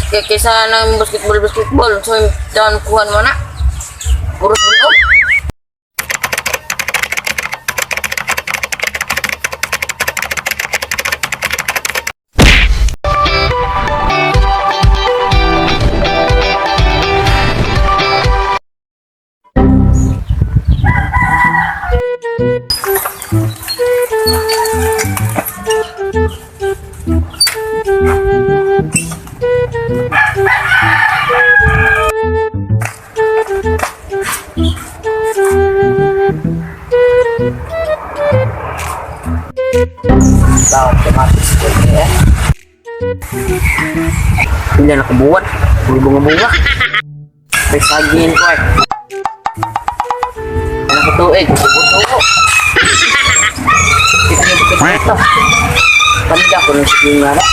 Kaya kaysa ng basketball, basketball. So, daan kuhan mo na. Puros bunog. Tawag kamatis ko eh. Hindi na nakabuwan. Hindi bunga-bunga. May saging ko eh. Ano ko tuig? Tubo-tubo. Kita niyo ba ito? Panda ko ng saging nga na.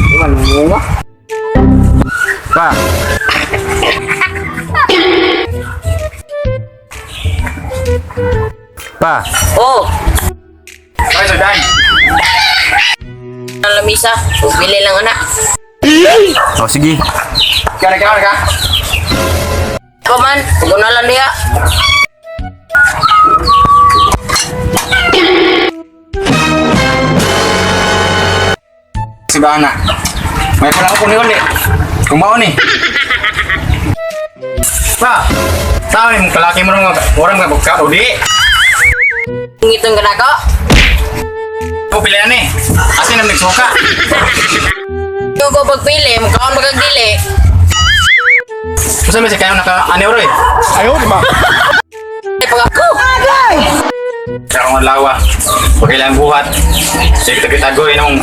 Di man bunga. Pa. Pa. Oh, Okay, so Dan. ang lamisa. Bili lang anak. Oh, sige. Kaya ka, ka. Pa man, paguna lang diha. Sudah na. May pala ako ni uli. Kung mao ni. Pa. Sao ni mong kalaki mo nung orang mga buka o di? Ngitong ka na ko. Ako pila na ni. Asin ang nagsuka. Ikaw ko pagpili, mukhaon magkagdili. Usa man si kayo naka ani oroy. Ayaw, di ba? Ay, pag ako. Karong adlaw. Pag ilang buhat. Sige tagitagoy nung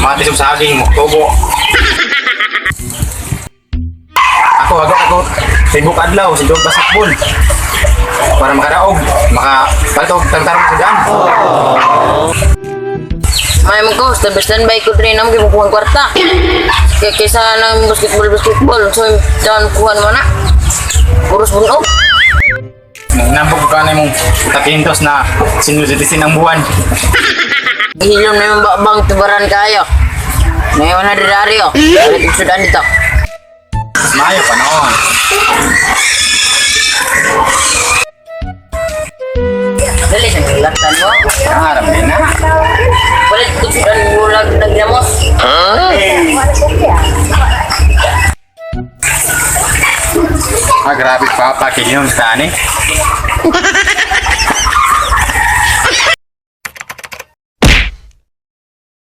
matis og saging mo tubo. Ako ako ako tibok adlaw si Dog basketball. Para makadaog, maka paltog tangtarong sa dam. May mo ko, standby standby ko rin naman kinukuha kwarta. Kaya kaysa ng basketball, basketball. So, daan kuhan mo na. Puros bunog. Nambog ka na imong takintos na senior citizen ang buwan. Gihilom na yung babang tubaran kayo. May 100 ari oh. Ulit yung sudan dito. Mas maayo pa noon. Dali, naglalaktan mo. Aram din na. Ulit yung sudan bulag naglamos. Ah, grabe papa, kininom sa ani.